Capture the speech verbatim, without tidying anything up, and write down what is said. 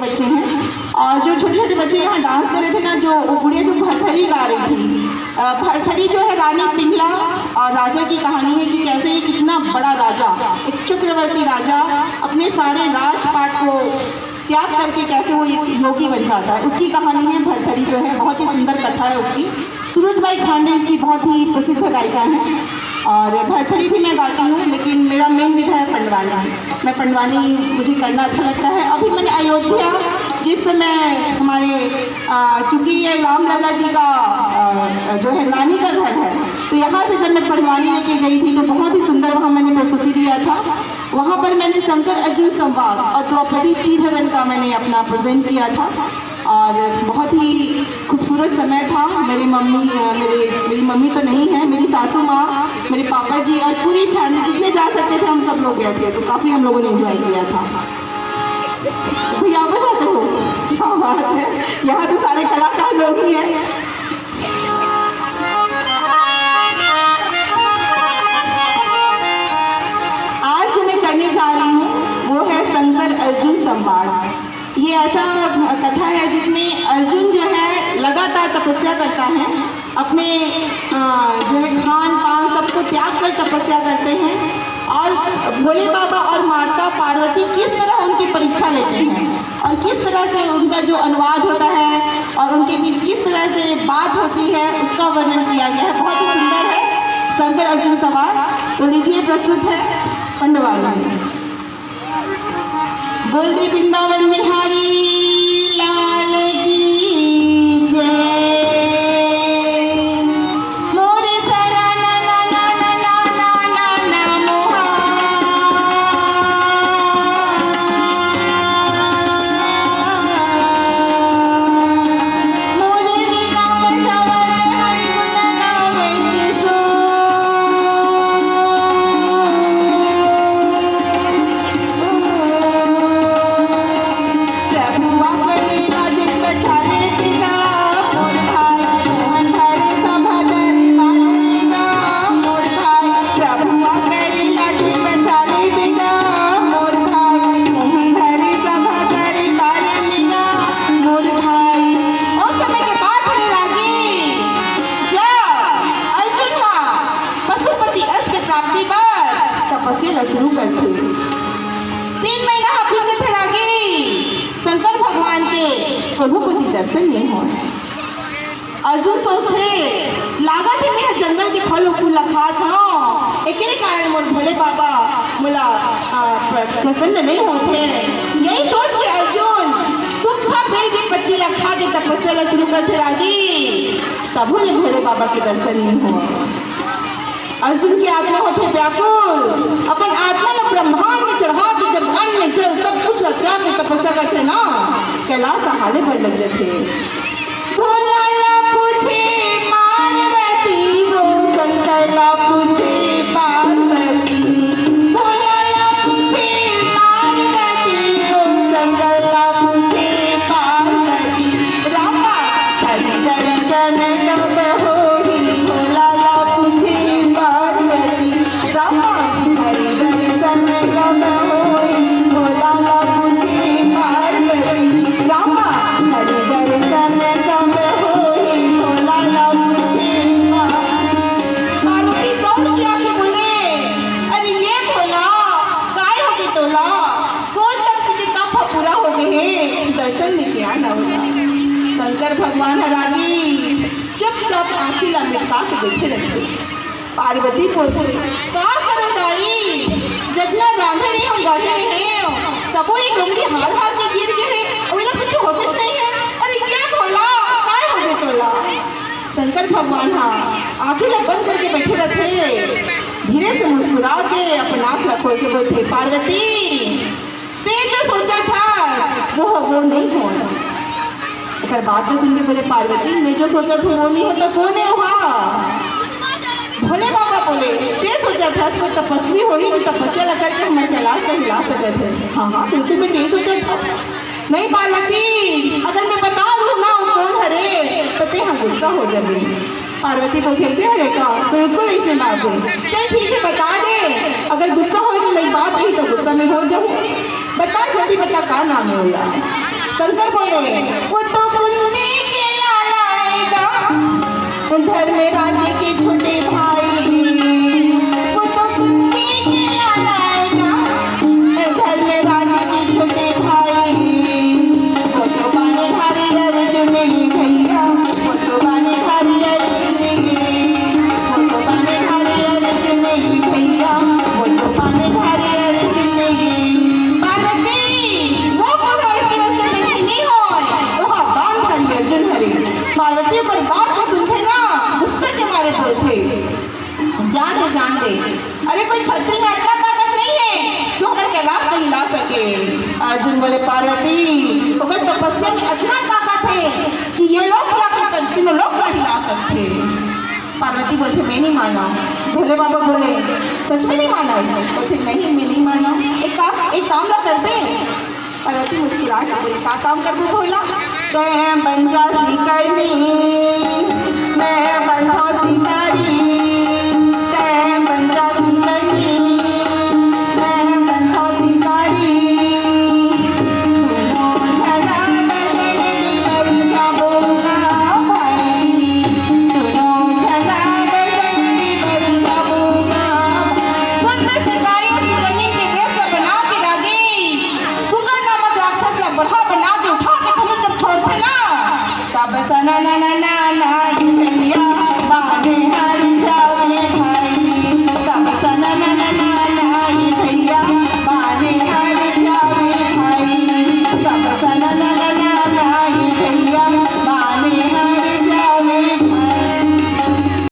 बच्चे हैं। और जो छोटे छोटे बच्चे यहाँ डांस कर रहे थे ना, जो वो गुड़िया जो भरथरी गा रही थी, अ, भरथरी जो है रानी पिंगला और राजा की कहानी है कि कैसे ये कितना बड़ा राजा, एक चक्रवर्ती राजा, अपने सारे राजपाट को त्याग करके कैसे वो एक योगी बन जाता है, उसकी कहानी है भरथरी जो है, बहुत ही सुंदर कथा है उसकी। सुरुज बाई खांडे इसकी बहुत ही प्रसिद्ध गायिका हैं और भरथरी भी मैं गाती हूँ, लेकिन मेरा मेन विधा है पंडवानी। मैं पंडवानी मुझे करना अच्छा लगता है। अभी मैंने अयोध्या, जिस समय हमारे, अ, चूंकि ये रामलला जी का, अ, जो है नानी का घर है, तो यहाँ से जब मैं पंडवानी लेके गई थी तो बहुत ही सुंदर वहाँ मैंने प्रस्तुति दिया था। वहाँ पर मैंने शंकर अर्जुन संवाद और द्रौपदी चीरहरण का मैंने अपना प्रेजेंट किया था और बहुत ही खूबसूरत समय था। मेरी मम्मी, अ, मेरी मेरी मम्मी तो नहीं है, मेरी सासू माँ, मेरे पापा जी और पूरी फैमिली, जितने जा सकते थे हम सब लोग गए थे, तो काफ़ी हम लोगों ने एंजॉय किया था। भैया वापस आते हो? क्या बात है, यहाँ तो सारे कलाकार लोग ही हैं। आज जो मैं करने जा रही हूँ वो है शंकर अर्जुन संवाद। ये ऐसा कथा है जिसमें अर्जुन जो है लगातार तपस्या करता है, अपने, अ, जो है खान पान सबको त्याग कर तपस्या करते हैं और भोले बाबा और माता पार्वती किस तरह उनकी परीक्षा लेते हैं और किस तरह से उनका जो अनुवाद होता है और उनके बीच किस तरह से बात होती है, उसका वर्णन किया गया है। बहुत ही सुंदर है शंकर अर्जुन संवाद। तो लीजिए, प्रस्तुत है पंडवानी। बोल दे वृंदावन बिहारी लाल की जय। मोरे सरा ना ना ना ना ना ना ना ना मोहा। मोरे बिना बचावा रे हरि गुण गावे के सो। प्रभु आके लाज बचाले बिना, मोर भाई मोहन हरे सभा दरबार बिना, मोर भाई प्रभु आके लाज बचाले बिना, मोर भाई मोहन हरे सभा दरबार बिना, मोर भाई। ओ समय के बात होने लागी, जब अर्जुन हा पशुपति अस के प्राप्ति बर तपस्या ला शुरू करथे। तीन महीना ह बीत जथे लागी, शंकर भगवान के कोनो कोती दर्शन नइ होय। अर्जुन सोचथे, लागत हे मैं जंगल के फल फूल ला खात हंव, एकरे कारण मोर भोले बाबा मोला, आ, प्र-, प्रसन्न नइ होथे। यही सोच के अर्जुन सूखा बेल के पत्ती ला खा के तपस्या ला शुरू करथे रागी, तभो ले भोले बाबा के दर्शन नइ होय। अर्जुन के आत्मा होथे व्याकुल, अपन आत्मा ला ब्रह्मांड में चढ़ा के जब अन्न जल सब कुछ ला त्याग के तपस्या करथे ना, कैलाश हाले बर लग जाथे। भोला ला पूछे पार्वती, वो शंकर ला पूछे पार्वती। भोला ला पूछे पार्वती, वो शंकर ला पूछे पार्वती। रामा हरि दर्शन कब होही, भोला ला पूछे पार्वती। रामा हरि दर्शन कब होही, भोला ला पूछे पार्वती। रामा हरि दर्शन कब होही, भोला ला पूछे पार्वती। पार्वती दौड़ के आके बोले, अरे ये भोला, काय होगे तोला? कोन तपसी के तप ह पूरा होगे हे, दर्शन दे के आ ना होला। शंकर भगवान ह रागी चुपचाप आंखी ला मिटका के बैठे रहिथे। पार्वती बोलथे, का करो दाई, जतना रांधे रहे हो, गढ़े रहे हो, सबो एक डोंगरी हाल हाल के गिर गे हे, अउ एला कुछ होतेच नइ हे। अरे ये भोला, काय होगे तोला? शंकर भगवान ह आंखी ला बंद करके बैठे रहिथे, धीरे से मुस्कुरा के अपन आंख ला खोल के बोलथे, पार्वती, तें जो सोचत हस, वो, वो नइ होय। एकर बात ला सुन के बोले, पार्वती, मैं जो सोचत हूँ, वो नइ होय, त कोन हे ओहा? भोले बाबा बोले, तें सोचत हस, वो तपस्वी होही, जो तपस्या ला करके हमर कैलाश ला हिला सकत हे। हाँ, हाँ, बिल्कुल, मैं तें सोचत हूँ। नहीं पार्वती, अगर मैं बता दूँ ना, वो कोन हरे, त तें हा गुस्सा हो जाबे। पार्वती बोलथे, "अइसे हरे का? बिल्कुल अइसे ना बोल। चल ठीक हे, बता दे। अगर गुस्सा होय तो नइ बात हे, त गुस्सा में हो जाहूँ। बता जल्दी बता, का नाम हे ओला?" शंकर बोले, वो तो कुंती के लाला आएगा, धर्मराज के छोटे भाई। वो तो कुंती के लाला आएगा, धर्मराज के छोटे भाई। वो तो बाणधारी अर्जुन ही भैया, वो तो बाणधारी अर्जुन ही, वो तो बाणधारी अर्जुन ही भैया, वो तो बाणधारी अर्जुन ही। पार्वती, वो कौन ऐसी वैसी नहीं हो, वो बाणधारी अर्जुन हरे। पार्वती ओकर बात को सुनथे ना, गुस्सा के मारे बोलथे, जान दे, जान दे। अरे कोई छतरी में अतना ताकत नहीं है कि ओकर कैलाश को हिला सके। अर्जुन बोले, पार्वती, ओकर तपस्या में अतना ताकत है कि ये लोक ला के तीनों लोक ला हिला सकथे। पार्वती बोलथे, मैं नहीं माना। भोले बाबा बोले, सच में नहीं माना है? बोलथे, नहीं, मैं नहीं माना। एक काम, एक काम ला करते। पार्वती मुस्कुरा के बोले, का काम करबो भोला? तैं बन जा श्रीकर्मी, मैं बन